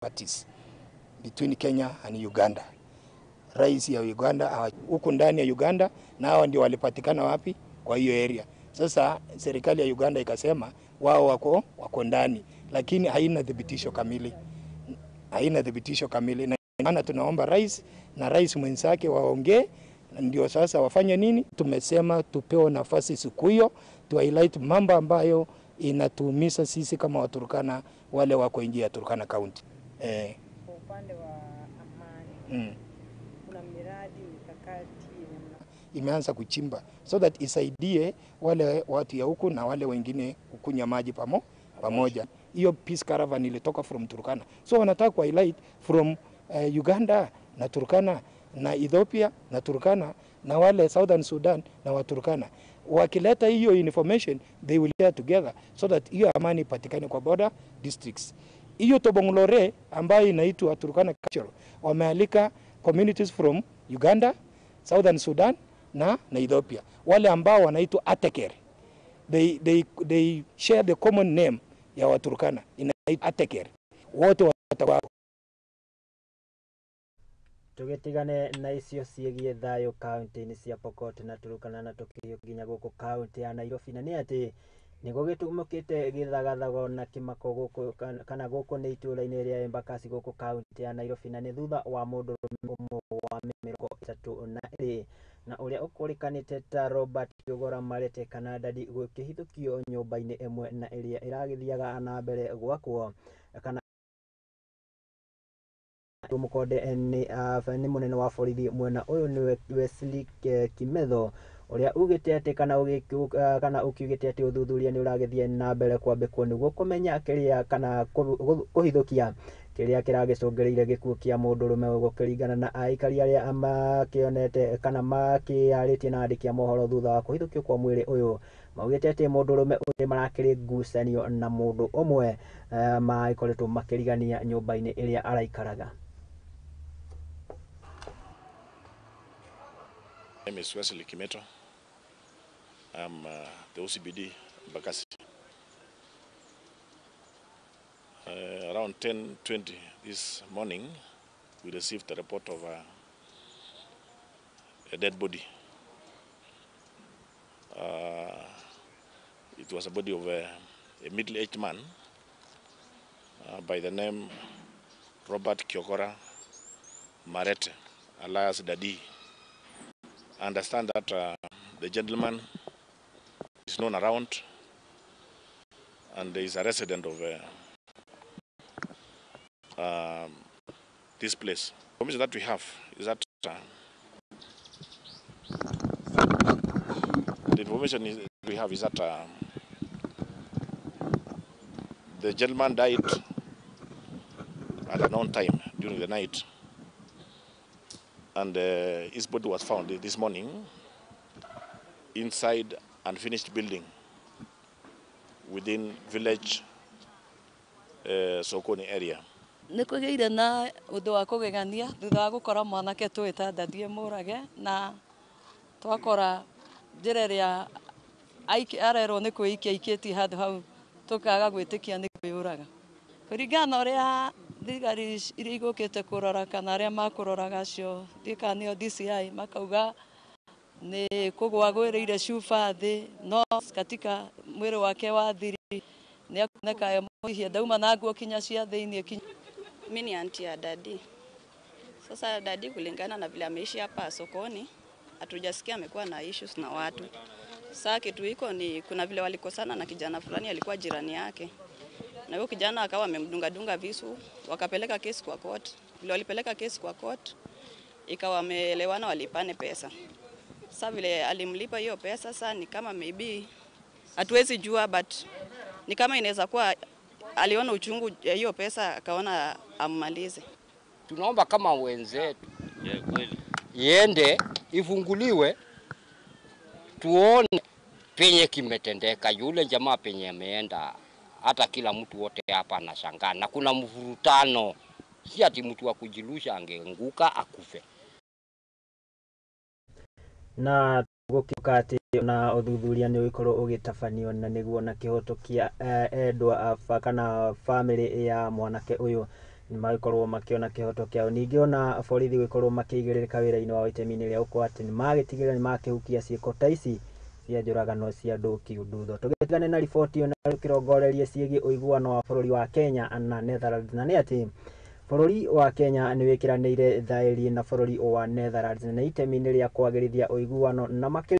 Parties between Kenya and Uganda. Rais ya Uganda huku ndani ya Uganda, na hawa ndio walipatikana wapi? Kwa hiyo area. Sasa serikali ya Uganda ikasema wao wako ndani, lakini haina thibitisho kamili. Haina thibitisho kamili. Na maana tunaomba rais na rais mwenzake waongee, ndio sasa wafanye nini? Tumesema tupewe nafasi siku hiyo tu highlight mambo ambayo inatuumiza sisi kama Waturkana wale wako nje ya Turkana County. Kwa upande wa amani, kuna miradi mikakati imeanza kuchimba so that isaidie wale watu ya huku na wale wengine kukunywa maji pamoja. Hiyo peace caravan ilitoka from Turkana. So wanataka ku highlight from Uganda na Turkana na Ethiopia na Turkana na wale Southern Sudan na Waturkana. Wakileta hiyo information, they will share together so that hiyo amani ipatikane kwa border districts. Hiyo Tobong'lore ambayo inaitwa Turkana Cultural, wamealika communities from Uganda, Southern Sudan na Ethiopia. Wale ambao wanaitwa Ateker. They share the common name ya Waturkana, inaitwa Ateker. Wote watakuwa. Tugitigane na icio ciĩgiĩ thayũ kaunti-inĩ cia Pokot na Turkana na tũkĩrio nginya gũkũ kaunti ya Nairobi, na nĩ atĩ nĩgũgĩtumũkĩte gĩthagathago na kĩmako gũkũ kana gũkũ nĩ itũũra-inĩ rĩa Embakasi gũkũ kaunti ya Nairobi, na nĩ thutha wa mũndũrũme ũmwe wa 32 na ũrĩa ũkũrĩkanĩte ta Robert Kiogora Marete kana Dadi gũkĩhithũkio nyũmba-inĩ ĩmwe na ĩrĩa ĩragĩthiaga na mbere gwakwo kana Mukonde nĩ mũnene wa borithi mwena ũyũ nĩ Wesley Kimetho ũrĩa ugĩte atĩ kana ũkiugĩte atĩ ũthuthuria nĩ ũragĩthiĩ na mbere kwambĩkwo nĩguo kũmenya kĩrĩa kana kũhithũkia kĩrĩa kĩragĩcũngĩrĩire gĩkuũ kĩa mũndũrũme ũyũ gũkĩringana na aikari arĩa makĩonete kana makĩarĩtie na andĩki a mohoro thutha wa kũhithũkio kwa mwĩrĩ ũyũ. Maugĩte atĩ mũndũrũme ũyũ marakĩrĩ ngucanio na mũndũ ũmwe magĩkoretwo makĩrigania nyũmba-inĩ ĩrĩa araikaraga. My name is Wesley Kimeto. I'm the OCBD Embakasi. Around 10:20 this morning, we received a report of a dead body. It was a body of a middle-aged man by the name Robert Kiogora Marete, alias Dadi. I understand that the gentleman is known around and is a resident of this place. The information that we have is that the gentleman died at a known time during the night, and his body was found this morning inside unfinished building within village Sokoni area. Nĩkwĩgĩire na ũndũ wa kũgegania thutha wa gũkora mwanake tũĩ Dadie Mũrage, na twakora njĩra ĩrĩa arerwo nĩ kwĩikia aikĩtie handũ hau tũkaga gwĩtĩkia nĩ kwĩyũraga. Kũringana na ũrĩa thigari iria igũkĩte kũrora kana arĩa makũroraga acio ndiũĩ kana nĩo DCI makauga nĩ kũgũa gwĩrĩire cuba thĩ, no katika mwĩrĩ wake wa thiri nĩ akuoneka e mũhihie, ndauma na nguo kinya cia thĩinĩ kinya. Mimi ni auntie ya Dadi. Sasa Dadi kulingana na vile ameishi hapa sokoni, hatujasikia amekuwa na issues na watu. Sasa kitu iko ni kuna vile walikosana na kijana fulani alikuwa jirani yake. Na huyo kijana akawa amemdunga dunga visu, wakapeleka kesi kwa court. Vile walipeleka kesi kwa court, ikawa wameelewana walipane pesa. Sasa vile alimlipa hiyo pesa, sasa ni kama maybe hatuwezi jua, but ni kama inaweza kuwa aliona uchungu hiyo pesa akaona ammalize. Tunaomba kama wenzetu kweli iende ifunguliwe tuone penye kimetendeka, yule jamaa penye ameenda. Hata kila mtu wote hapa anashangaa na kuna mvurutano, si ati mtu wa kujilusha angeanguka akufe. Na gũkiuga atĩ na ũthuthuria nĩ ũgĩkorwo ũgĩtabanio na nĩguo na kĩhoto kĩa endwa kana family ya mwanake ũyũ Nĩmagĩkorwo makĩona kĩhoto kĩao. Ningĩ ona borithi gũgĩkorwo makĩigĩrĩrĩka wĩra-inĩ wao itemi-inĩ rĩa gũkorwo atĩ nĩmagĩtigĩrĩra nĩmakĩhukia ciĩko ta ici cia njũragano cia andũ kiundutho. Tũgĩtigane na riboti ĩyo na tũkĩrongorerie ciĩgiĩ ũiguano wa bũrũri wa Kenya na Netherlands, na nĩ atĩ bũrũri wa Kenya nĩ wĩkĩranĩire thaĩri na bũrũri wa Netherlands na itemi-inĩ rĩa kwagĩrithia ũiguano na makĩria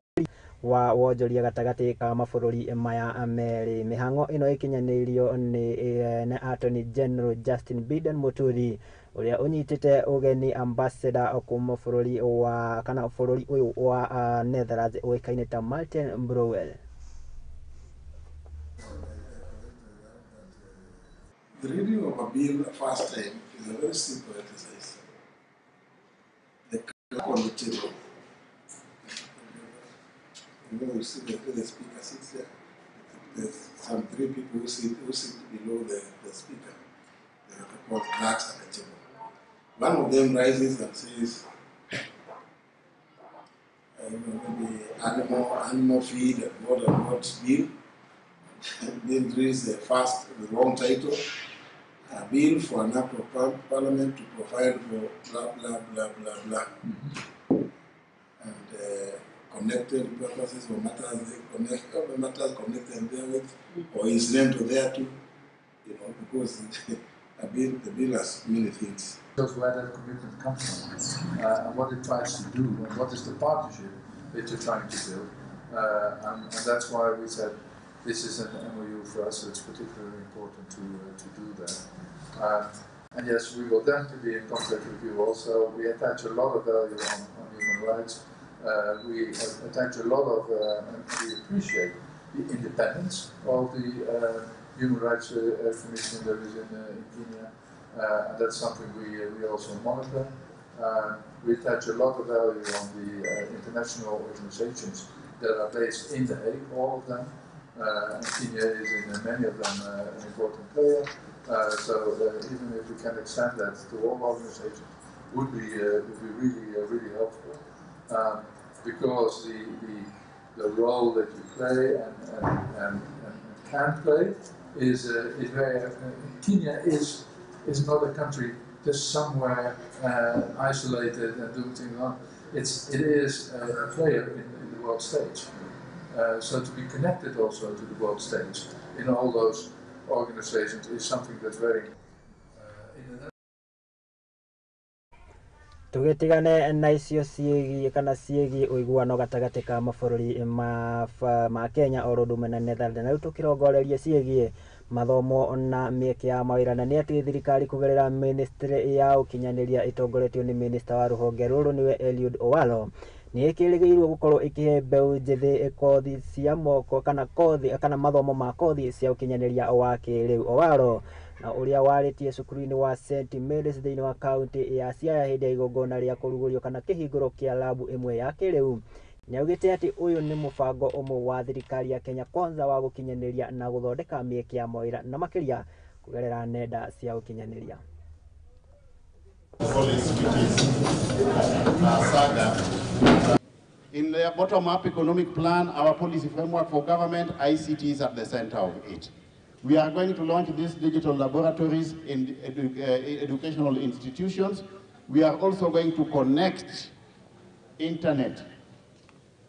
wa wonjoria gatagatĩ ka mabũrũri maya merĩ. Mĩhang'o ĩno ĩkinyanĩirio nĩ Attorney General Justin Biden Muturi ũrĩa ũnyitĩte ũgeni ambassador kuma bũrũri wa kana bũrũri ũyũ wa Netherlands ũĩkaine ta Martin Brouwer. The reading of a bill first time is a very simple exercise. The clerk on the table, you know, you see the speaker sits there. There's some three people who sit below the speaker. They are called clerks at the table. One of them rises and says, maybe animal feed and what bill. And then reads the wrong title, a bill for an act of parliament to provide for blah, blah, blah, blah, blah. Mm-hmm. And connected purposes or matters, matters connected therewith, or incidental thereto, you know, because the bill has many things. That's where that commitment comes from, and what it tries to do, and what is the partnership that you're trying to build. And that's why we said this is an MOU for us, so it's particularly important to do that. And yes, we will definitely be in contact with you also. We attach a lot of value on human rights. We attach a lot of, and we appreciate the independence of the Human Rights Commission that is in Kenya. And that's something we also monitor. We attach a lot of value on the international organizations that are based in The Hague, all of them. And Kenya is in many of them an important player. So even if we can extend that to all organizations, would be really really helpful, because the role that you play and can play is very. Kenya is not a country just somewhere isolated and doing things wrong. It is a player in the world stage. So to be connected also to the world stage in all those organizations is something that's very Tũgĩtigane na icio ciĩgiĩ kana ciĩgiĩ ũiguano gatagatĩ ka mabũrũri ma Kenya oro ũndũ ũmwe na Netherlands. Na rĩu tũkĩrongoreria ciĩgiĩ mathomo na mĩeke ya mawĩra, na nĩ atĩ thirikari kũgerera ministry ya ũkinyanĩria ĩtongoretio nĩ minista wa rũhonge rũrũ nĩwe Eliud Owalo nĩ ĩkĩrĩgĩrĩirwo gũkorwo ĩkĩhe mbeũ njĩthĩ kothi cia moko kana kothi kana mathomo ma kothi cia ũkinyanĩria wa kĩrĩu. Owalo na ũrĩa warĩtie cukuru-inĩ wa St Mary's thĩinĩ wa kaunti ya Siaya hĩndĩ ya igongona rĩa kũrugũrio kana kĩhingũro kĩa labu ĩmwe ya kĩrĩu nĩaugĩte atĩ ũyũ nĩ mũbango ũmwe wa thirikari ya Kenya Kwanza wa gũkinyanĩria na gũthondeka mĩeke ya mawĩra na makĩria kũgerera nenda cia ũkinyanĩria. In the bottom-up economic plan, our policy framework for government, ICT is at the center of it. We are going to launch these digital laboratories in educational institutions. We are also going to connect internet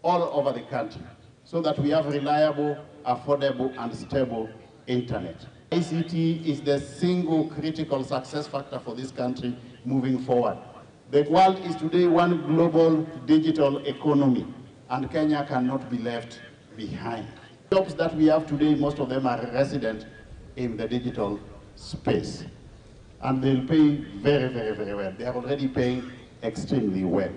all over the country so that we have reliable, affordable, and stable internet. ICT is the single critical success factor for this country moving forward. The world is today one global digital economy, and Kenya cannot be left behind. Jobs that we have today, most of them are resident in the digital space, and they'll pay very, very, very well. They are already paying extremely well.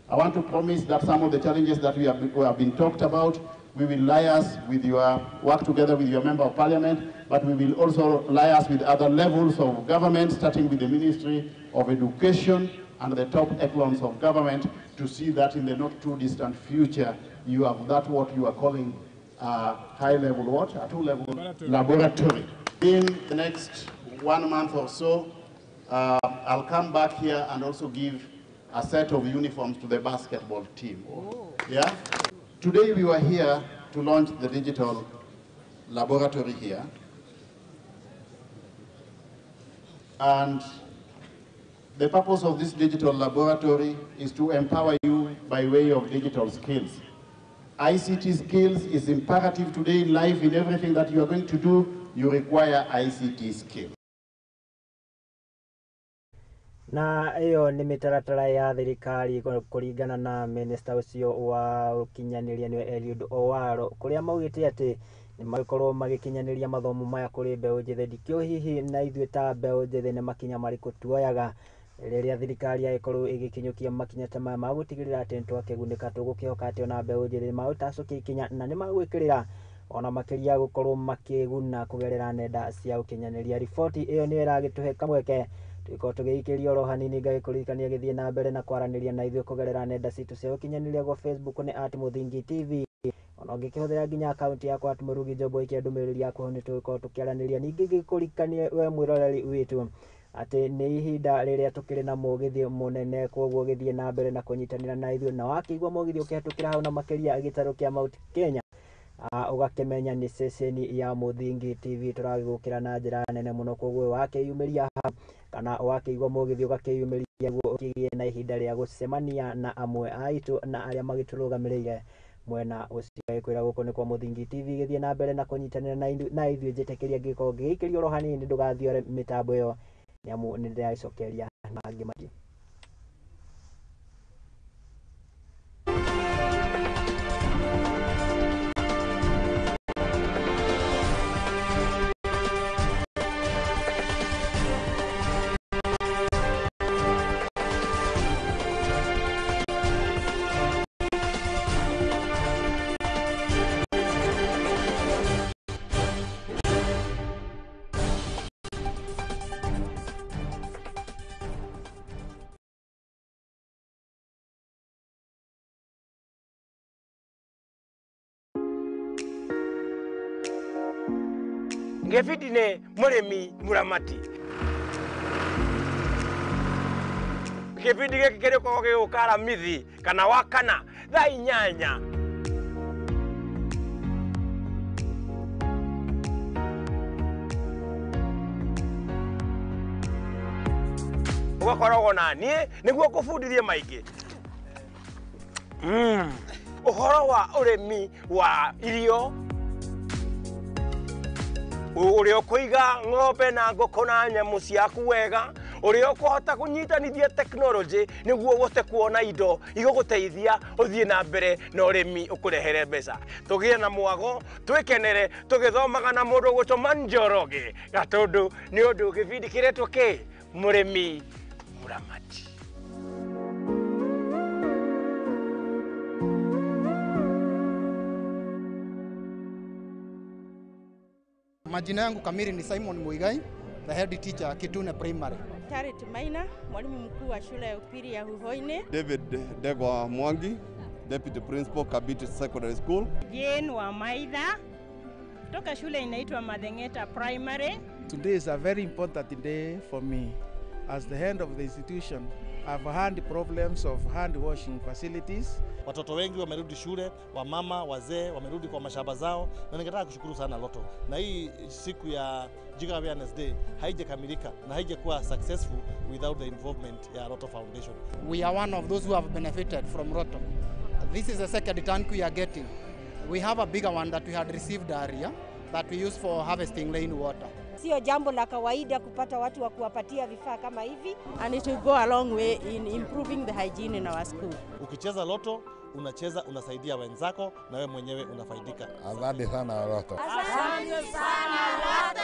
I want to promise that some of the challenges that we have been talked about, we will liaise with your, work together with your member of parliament, but we will also liaise with other levels of government, starting with the Ministry of Education and the top echelons of government, to see that in the not too distant future, you have that what you are calling a high-level what? A two-level laboratory. In the next 1 month or so, I'll come back here and also give a set of uniforms to the basketball team. Oh. Yeah? Today we were here to launch the digital laboratory here. And the purpose of this digital laboratory is to empower you by way of digital skills. ICT skills is imperative today in life. In everything that you are going to do, you require ICT skills. Na iyo nĩ mĩtaratara ya thirikari kũringana na minista ũcio wa ũkinyanĩria nĩwe Eliud Owalo, kũrĩa maugĩte atĩ nĩ magĩkorwo magĩkinyanĩria mathomo maya kũrĩ mbeũ njĩthĩ. Ndikĩũĩ hihi na ithuĩ ta mbeũ njĩthĩ nĩ makinya marĩkũ tuoyaga rĩrĩa thirikari yagĩkorwo ĩgĩkinyũkia makinya ta maya ma gũtigĩrĩra atĩ nĩtwakĩgunĩka. Tũgũkĩhoka atĩ ona mbeũ njĩthĩ nĩmagũtacũkia ikinya na nĩmagwĩkĩrĩra ona makĩria gũkorwo makĩguna kũgerera nenda cia ũkinyanĩria. Riboti ĩyo nĩyo ĩragĩtũhe kamweke tũgĩkorwo tũgĩikĩria oro hanini. Ngagĩkũririkania gĩthiĩ na mbere na kwaranĩria na ithuĩ kũgerera nenda citũ cia ũkinyanĩria gwa Facebook nĩ @Mũthingi TV, ona ũngĩkĩhũthĩra nginya akaunti yakwa @Mũrugi Njombo ikia ndũmĩrĩri yaku hau nĩtũgũkorwo tũkĩaranĩria. Ningĩ ngĩkũririkanie we mwĩroreri witũ atĩ nĩ ihinda rĩrĩa tũkĩrĩ na mũgithi mũnene, koguo gĩthiĩ na mbere na kũnyitanĩra na ithuĩ, na wakĩigua mũgithi ũkĩhetũkĩra hau na makĩria gĩtarũ kĩa Mount Kenya, ũgakĩmenya nĩ ceceni ya Mũthingi TV tũragĩgũkĩra na njĩra nene mũno. Koguo wakĩyumĩria hau kana wakĩigua mũgithi ũgakĩyumĩria nĩguo ũkĩgĩe na ihinda rĩa gũcemania na amwe aitũ na arĩa magĩtũrũgamĩrĩire mwena ũcio. Kwĩra gũkũ nĩ kwa Mũthingi TV, gĩthiĩ na mbere na kũnyitanĩra na ithuĩ. Njĩtĩkĩria ngĩkorwo ngĩgĩikĩrio oro hanini ndũgathiore mĩtambo ĩyo, nĩamu nĩndĩragĩcokeria mangĩ maingĩ. Ngĩbindi nĩ mũrĩmi mũramati. Kĩbindi gĩkĩ kĩrĩkoragwo gĩgũka Aramithi kana Wakana thaa 8. Ũgakoragwo na niĩ nĩguo ngũbundithie maingĩ ũhoro wa ũrĩmi wa irio, ũrĩa ũkũiga ng'ombe na ngũkũ na nyamũ ciaku wega, ũrĩa ũkũhota kũnyitanithia tekinoronjĩ nĩguo ũhote kuona indo igũgũteithia ũthiĩ na mbere na ũrĩmi ũkũrehere mbeca. Tũgĩe na mwago, twĩkenere tũgĩthomaga na mũndũ ũgwĩtwo Njoroge Gatũndũ, nĩ ũndũ gĩbindi kĩretwo kĩ Mũrĩmi Mũramati. Majina yangu kamili ni Simon Muigai, the head teacher Kitune Primary. Charity Maina, mwalimu mkuu wa shule ya upili ya Huhoine. David Degwa Mwangi, Deputy Principal Kabiti Secondary School. Jane wa Maitha kutoka shule inaitwa Mathengeta Primary. Today is a very important day for me. As the head of the institution, I've had problems of hand washing facilities. Watoto wengi wamerudi shule, wamama, wazee wamerudi kwa mashamba zao, na ningetaka kushukuru sana Lotto. Na hii siku ya Jigger Awareness Day haijakamilika na haijakuwa successful without the involvement ya Lotto Foundation. We are one of those who have benefited from Lotto. This is the second tank we are getting. We have a bigger one that we had received earlier that we use for harvesting rainwater. Sio jambo la kawaida kupata watu wa kuwapatia vifaa kama hivi. And it will go a long way in improving the hygiene in our school. Ukicheza Lotto, unacheza unasaidia wenzako na wewe mwenyewe unafaidika. Asante sana Lotto. Asante sana Lotto.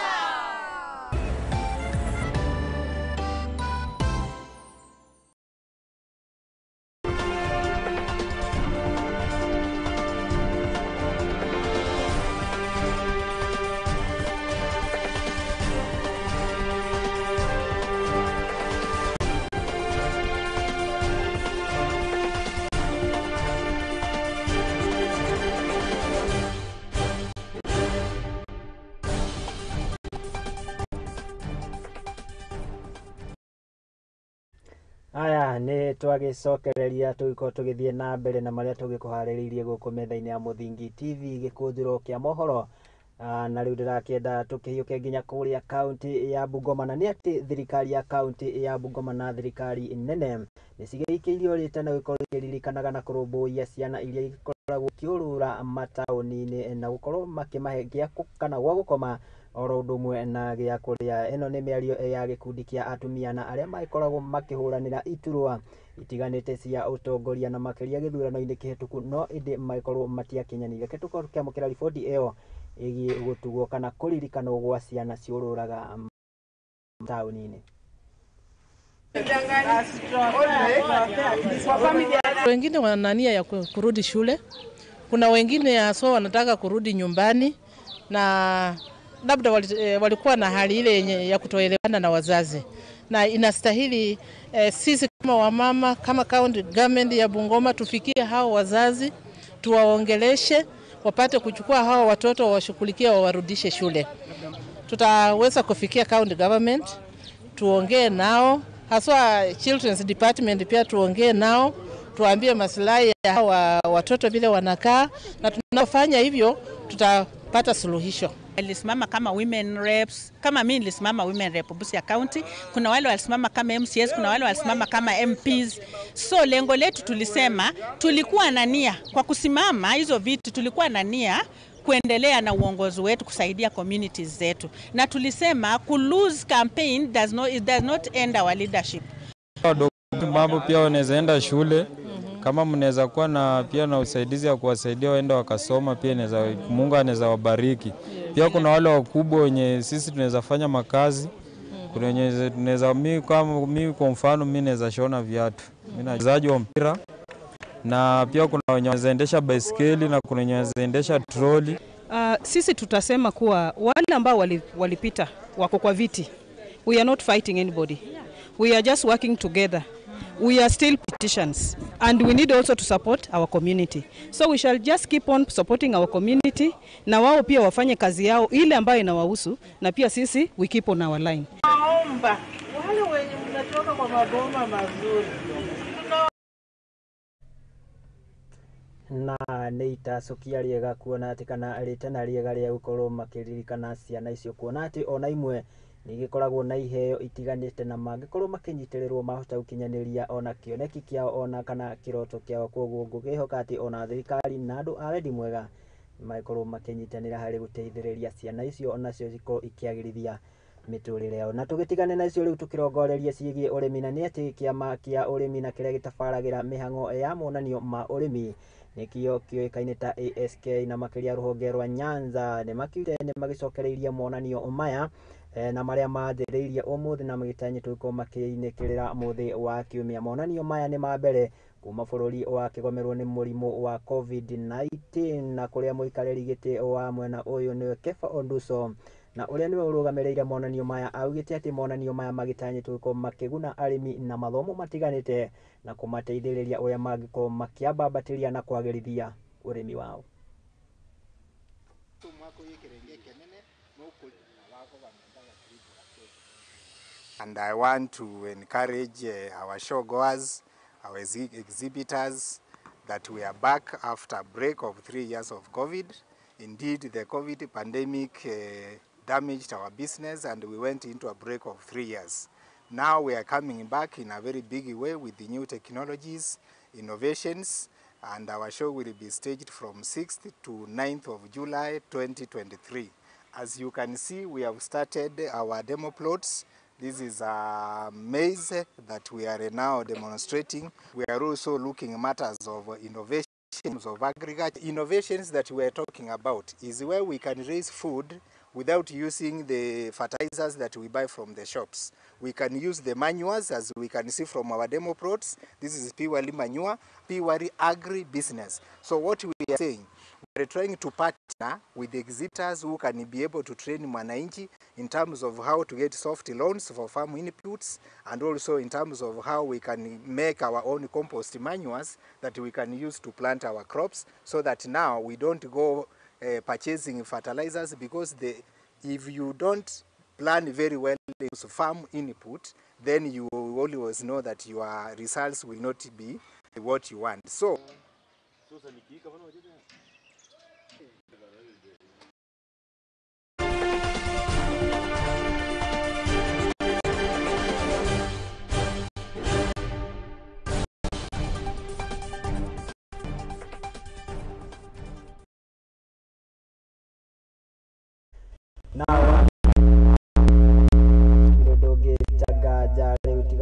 Aya nĩ twagĩcokereria tũgĩkorwo tũgĩthiĩ na mbere na marĩa tũgĩkũharĩrĩirie gũkũ metha-inĩ ya Mũthingi TV gĩkũnjĩro kĩa mohoro. Na rĩu ndĩrakĩenda tũkĩhiũke nginya kũrĩa kaunti ya Bungoma, na nĩ atĩ thirikari ya kaunti ya Bungoma na thirikari nene nĩ cigĩikĩirio rĩtana gũkorwo ikĩririkanaga na kũrũmbũiya ciana iria ikoragwo ikĩũrũra mataũni-inĩ na gũkorwo makĩmahe gĩa kana gwa gũkoma oro ũndũ ũmwe na gĩa kũrĩa. Ĩno nĩ mĩario ya gĩkundi kĩa atumia na arĩa magĩkoragwo makĩhũranĩra iturwa itiganĩte cia ũtongoria na makĩria gĩthurano-inĩ kĩhĩtũku, no ĩndĩ magĩkorwo matiakinyanĩire. Reke tũkorwo tũkĩamũkĩra riboti ĩyo ĩgiĩ gũtugwo kana kũririkanwo gwa ciana ciũrũraga taũni-inĩ. Wengine wana nia ya kurudi shule, kuna wengine haswa wanataka kurudi nyumbani na labda walikuwa na hali ile yenye ya kutoelewana na wazazi, na inastahili sisi kama wamama, kama county government ya Bungoma tufikie hao wazazi, tuwaongeleshe wapate kuchukua hao watoto washughulikie, wawarudishe shule. Tutaweza kufikia county government, tuongee nao, haswa children's department pia tuongee nao, tuambie maslahi ya hawa watoto vile wanakaa, na tunafanya hivyo tutapata suluhisho. Nilisimama kama women reps, kama mimi nilisimama women rep Busia County, kuna wale walisimama kama MCS, kuna wale walisimama kama MPs. So lengo letu tulisema, tulikuwa na nia kwa kusimama hizo vitu, tulikuwa na nia kuendelea na uongozi wetu kusaidia communities zetu. Na tulisema ku lose campaign it does not end our leadership. Mambo pia wanaweza enda shule. Kama mnaweza kuwa na pia na usaidizi ya kuwasaidia waende wakasoma pia inaweza, Mungu anaweza wabariki. Pia kuna wale wakubwa wenye sisi tunaweza fanya makazi. Kuna wenye tunaweza, mimi kwa mfano mimi naweza shona viatu. Mimi na mchezaji wa mpira, na pia kuna wenye wanaendesha baiskeli na kuna wenye wanaendesha troli. Sisi tutasema kuwa wale ambao walipita wako kwa viti. We are not fighting anybody. We are just working together. We are still politicians and we need also to support our community. So we shall just keep on supporting our community, na wao pia wafanye kazi yao ile ambayo inawahusu, na pia sisi we keep on our line. Naomba wale wenye mnatoka kwa maboma mazuri na nĩ itacokia rĩega kuona atĩ kana rĩtana rĩega rĩa gũkorwo makĩririkana ciana icio, kuona atĩ ona imwe nĩigĩkoragwo na iheo itiganĩte na mangĩkorwo makĩnyitĩrĩrwo mahota gũkinyanĩria ona kĩoneki kĩao ona kana kĩroto kĩao. Koguo ngũkĩhoka atĩ ona thirikari na andũ a wendi mwega magĩkorwo makĩnyitanĩra harĩ gũteithĩrĩria ciana icio onacio cikorwo ikĩagĩrithia mĩtũrĩre yao. Na tũgĩtigane na icio rĩu tũkĩrongoreria ciĩgiĩ ũrĩmi, na nĩ atĩ kĩama kĩa ũrĩmi na kĩrĩa gĩtabaragĩra mĩhang'o ya monanio ma ũrĩmi nĩkĩo kĩũĩkaine ta ASK na makĩria rũhonge rwa Nyanza nĩ makiugĩte nĩ magĩcokereirie monanio maya na marĩa manjĩrĩirie ũmũthĩ na magĩtanyĩtwo gũkorwo makĩinĩkĩrĩra mũthĩ wa kiumia. Monanio maya nĩ ma mbere kuma bũrũri wa kĩgomerwo nĩ mũrimũ wa COVID-19, na kũrĩa mũikarĩri gĩtĩ wa mwena ũyũ nĩwe Kefa Onduso na ũrĩa nĩwe ũrũgamĩrĩire monanio maya augĩte atĩ monanio maya magĩtanyĩtwo gũkorwo makĩguna arĩmi na mathomo matiganĩte na kũmateithĩrĩria ũrĩa mangĩkorwo makĩambambatĩria na kwagĩrithia ũrĩmi wao. And I want to encourage our showgoers, our exhibitors, that we are back after a break of 3 years of COVID. Indeed, the COVID pandemic damaged our business and we went into a break of 3 years. Now we are coming back in a very big way with the new technologies, innovations, and our show will be staged from 6th to 9th of July 2023. As you can see, we have started our demo plots. This is a maize that we are now demonstrating. We are also looking at matters of innovations of agriculture. Innovations that we are talking about is where we can raise food without using the fertilizers that we buy from the shops. We can use the manures, as we can see from our demo plots. This is purely manure, purely agri-business. So what we are saying, we are trying to partner with exhibitors who can be able to train mwananchi in terms of how to get soft loans for farm inputs, and also in terms of how we can make our own compost manures that we can use to plant our crops, so that now we don't go purchasing fertilizers, because if you don't plan very well farm input, then you will always know that your results will not be what you want. So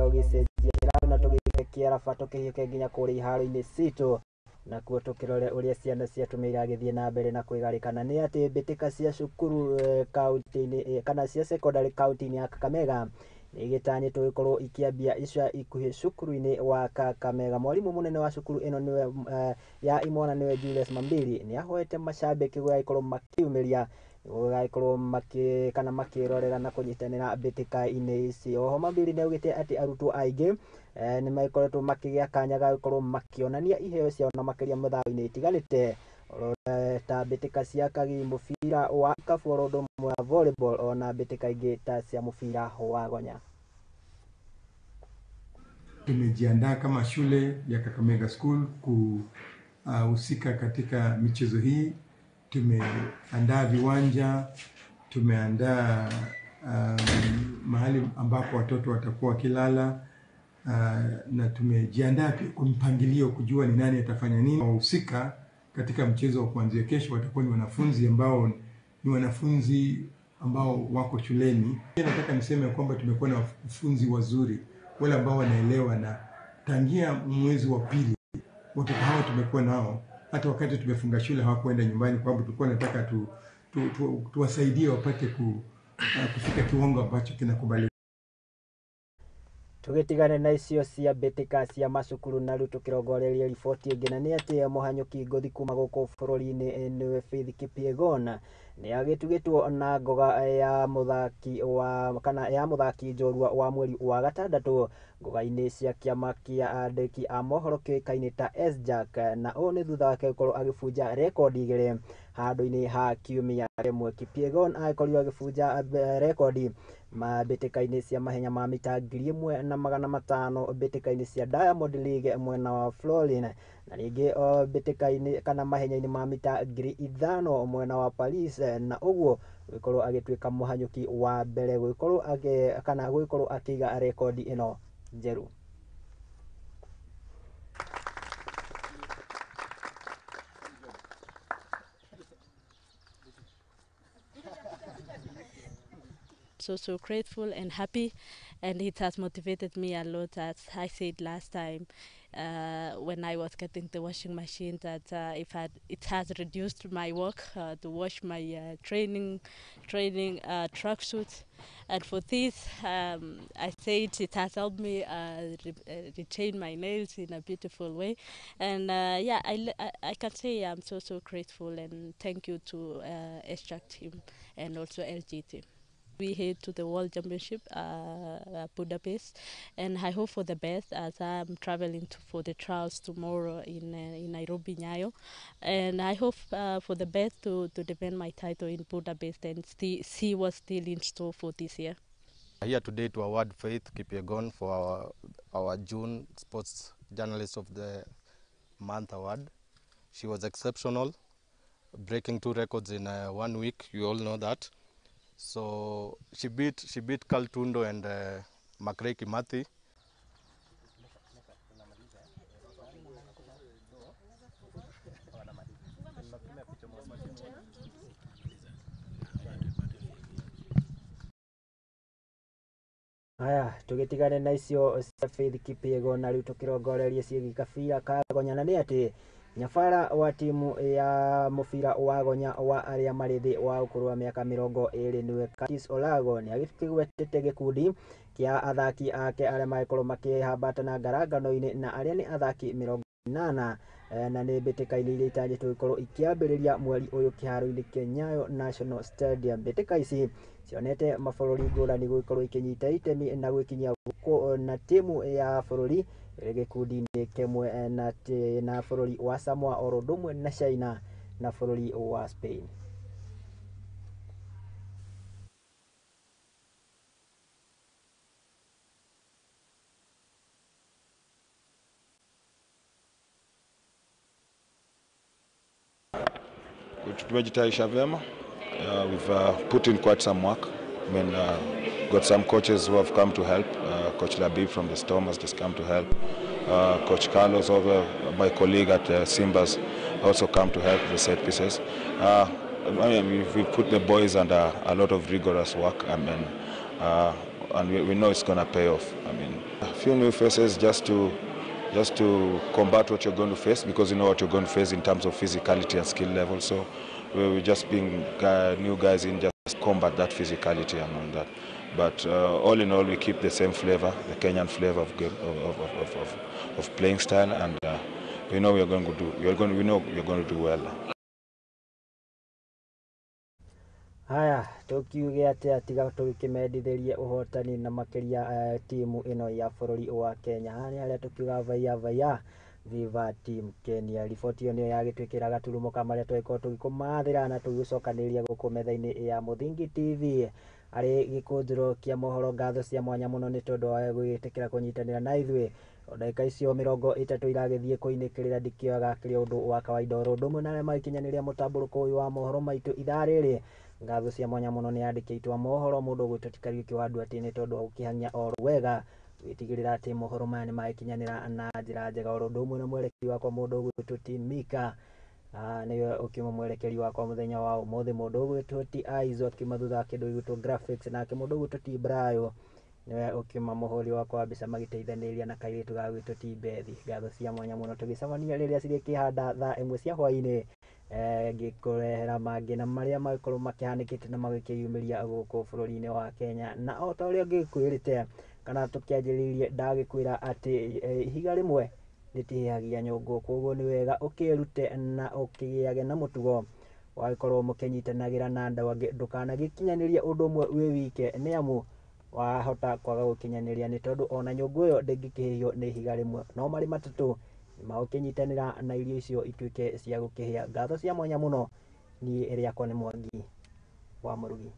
Tũgĩcenjia na tũgĩke kĩaraba tũkĩhiũke nginya kũrĩa iharo-inĩ citũ nakuo tũkĩrore ũrĩa ciana cia atumia iragĩthiĩ na mbere na kwĩgarĩkana. Nĩ atĩ mbĩtĩka cia cukuru kaunti-inĩ kana cia secondary kaunti-inĩ ya Kakamega nĩ igĩtanyĩtwo gũkorwo ikĩambia ica ikuhĩ cukuru-inĩ wa Kakamega. Mwarimũ mũnene wa cukuru ĩno nĩwe ya imwana nĩwe Julius Mambiri nĩ ahoete macambĩki gũgagĩkorwo makĩumĩria gũgagĩkorwo makĩ kana makĩrorera na kũnyitanĩra mbĩtĩka-inĩ ici. Oho Mambiri nĩ augĩte atĩ arutwo aingĩ nĩ magĩkoretwo makĩgĩa kanya ga gũkorwo makĩonania iheo ciao na makĩria mĩthako-inĩ ĩtiganĩte ta mbĩtĩka cia kagi, mũbira wa ikabu oro ũndũ ũmwe na volleyball ona mbĩtĩka ingĩ ta cia mũbira wa gonya. Tumejiandaa kama shule ya Kakamega School kuhusika katika michezo hii. Tumeandaa viwanja, tumeandaa mahali ambapo watoto watakuwa wakilala, na tumejiandaa pia kwa mpangilio kujua ni nani atafanya nini. Wahusika katika mchezo wa kuanzia kesho watakuwa ni wanafunzi ambao wako shuleni. Nataka niseme kwamba tumekuwa na wakufunzi wazuri, wale ambao wanaelewa, na tangia mwezi wa pili watoto hawa tumekuwa nao. Hata wakati tumefunga shule hawakuenda nyumbani, kwa sababu tulikuwa tunataka tuwasaidie wapate kufika kiwango ambacho kinakubalika. Tũgĩtigane na icio cia mbĩtĩka cia macukuru na rĩu tũkĩrongoreria riboti ĩngĩ, na nĩ atĩ mũhanyũki ngũthi kuma gũkũ bũrũri-inĩ nĩwe Faith Kipyegon nĩ agĩtugĩtwo na ngoga ya mũthaki wa kana ya mũthaki njorua wa mweri wa gatandatũ ngoga-inĩ cia kĩama kĩa andĩki a mohoro kĩũĩkaine ta SJAK, na ũũ nĩ thutha wake gũkorwo agĩbunja rekondi igĩrĩ handũ-inĩ ha kiumia kĩmwe. Kipyegon agĩkorirwo agĩbunja rekondi mbĩtĩka-inĩ cia mahenya ma mita 1500 mbĩtĩka-inĩ cia Diamond League mwena wa Florin, na rĩngĩ mbĩtĩka-inĩ kana mahenya-inĩ ma mita 5000 mwena wa Paris, na ũguo gũgĩkorwo agĩtuĩka mũhanyũki wa mbere gũgĩkorwo kana gũgĩkorwo akĩiga rekondi ĩno njerũ. So grateful and happy, and it has motivated me a lot. As I said last time, when I was getting the washing machine, that it has reduced my work to wash my training tracksuit, and for this I said it has helped me retain my nails in a beautiful way, and yeah, I can say I'm so grateful, and thank you to SJAK team and also LG team. We head to the World Championship, Budapest, and I hope for the best as I'm traveling for the trials tomorrow in Nairobi, Nyayo, and I hope for the best to defend my title in Budapest and see what's still in store for this year. Here today to award Faith Kipyegon for our June Sports Journalist of the Month award. She was exceptional, breaking 2 records in 1 week. You all know that. So she beat Carl Tundo and Makrey Kimathi. Haya, tũgĩtigane na icio cia Faith Kipyegon na rĩu tũkĩrongoreria ciĩgiĩ kabira ka gonya, na nĩ atĩ nyabara wa timu ya mũbira wa gonya wa arĩa marĩ thĩ wa ũkũrũ wa mĩaka 20 nĩwe Curtis Olago nĩ agĩkĩgwetete gĩkundi kĩa athaki ake arĩa magĩkorwo makĩhambata na ngarangano-inĩ, na arĩa nĩ athaki 80 na nĩ mbĩtĩka-inĩ iria itanyĩtwo gũkorwo ikĩambĩrĩria mweri ũyũ kĩharo-inĩ kĩa Nyayo National Stadium. Mbĩtĩka ici cionete mabũrũri ngũrani gũgĩkorwo ikĩnyita itemi na gwĩkinyia gũkũ na timu ya bũrũri ĩrĩ gĩkundi-inĩ kĩmwe na bũrũri wa Samoa oro ũndũ ũmwe na China na bũrũri wa Spain. Tumejitayarisha vyema. We've put in quite some work. I mean, got some coaches who have come to help. Coach Labib from the Storm has just come to help. Coach Carlos, over my colleague at Simbas, also come to help the set pieces. I mean, we put the boys under a lot of rigorous work. I mean, and we know it's going to pay off. I mean, Few new faces just to combat what you're going to face, because you know what you're going to face in terms of physicality and skill level. So we just bring new guys in just combat that physicality and all that. But all in all, we keep the same flavor, the Kenyan flavor of game, of playing style, and we know we are going to do. We are going. We know we are going to do well. Haya, tũkiuge atĩa tiga tũgĩkĩmendithĩrie ũhotani na makĩria timu ĩno ya bũrũri wa Kenya. Haha nĩ harĩa tũkiuga vaya vaya, viva team Kenya. Riboti ĩyo nĩyo yagĩtwĩkĩra gaturumo ka marĩa twagĩkorwo tũgĩkũmathĩra na tũgĩgũcokanĩrĩria gũkũ metha-inĩ ya Mũthingi TV arĩ gĩkũnjĩro kĩa mohoro. Ngatho cia mwanya mũno nĩ tondũ wa gwĩtĩkĩra kũnyitanĩra na ithuĩ. O ndagĩka icio 30 iragĩthiĩ kũinĩkĩrĩra, ndikĩoyaga kĩrĩ ũndũ wa kawaida. Oro ũndũ ũmwe na arĩa magĩkinyanĩria mũtambũrũko ũyũ wa mohoro maitũ ithaa rĩrĩ, ngatho cia mwanya mũno nĩ andĩki aitũ a mohoro, mũndũ ũgwĩtwo ti Kariũki wa Nduati, nĩ tondũ wa gũkĩhang'ia oro wega gwĩtigĩrĩra atĩ mohoro maya nĩ magĩkinyanĩra na njĩra njega. Oro ũndũ ũmwe na mwerekeri wakwa, mũndũ ũgwĩtwo ti Mika, nĩwe ũkiuma mwerekeri wakwa mũthenya wa ũmũthĩ. Mũndũ ũgwĩtwo ti Aizo akiuma thutha wa kĩndũ gĩgwĩtwo graphics, nake mũndũ ũgwĩtwo ti Brayo nĩwe ũkiuma mũhũri wakwa wa mbica, magĩteithanĩria na kairĩtu gagwĩtwo ti Bethi. Ngatho cia mwanya mũno, tũgĩcemania rĩrĩa cirĩkĩhanda thaa 1 cia hwaĩ-inĩ, ngĩkũrehera mangĩ na marĩa magĩkorwo makĩhanĩkĩte na magĩkĩyumĩria gũkũ bũrũri-inĩ wa Kenya. Na o ta ũrĩa ngĩkwĩrĩte kana tũkĩanjĩrĩirie, ndagĩkwĩra atĩ ihiga rĩmwe rĩtihĩhagia nyũngũ, koguo nĩ wega ũkĩrute na ũkĩgĩage na mũtugo wagĩkorwo mũkĩnyitanagĩra na andũ angĩ. Ndũkanagĩkinyanĩrie ũndũ ũmwe wĩ wike, nĩ amu wahota kwaga gũkinyanĩria, nĩ tondũ ona nyũngũ ĩyo ndĩngĩkĩhĩhio nĩ ihiga rĩmwe, no marĩ matatũ magũkĩnyitanĩra na irio icio ituĩke cia gũkĩhĩa. Ngatho cia mwanya mũno, niĩ rĩakwa nĩ Mwangi wa Mũrugi.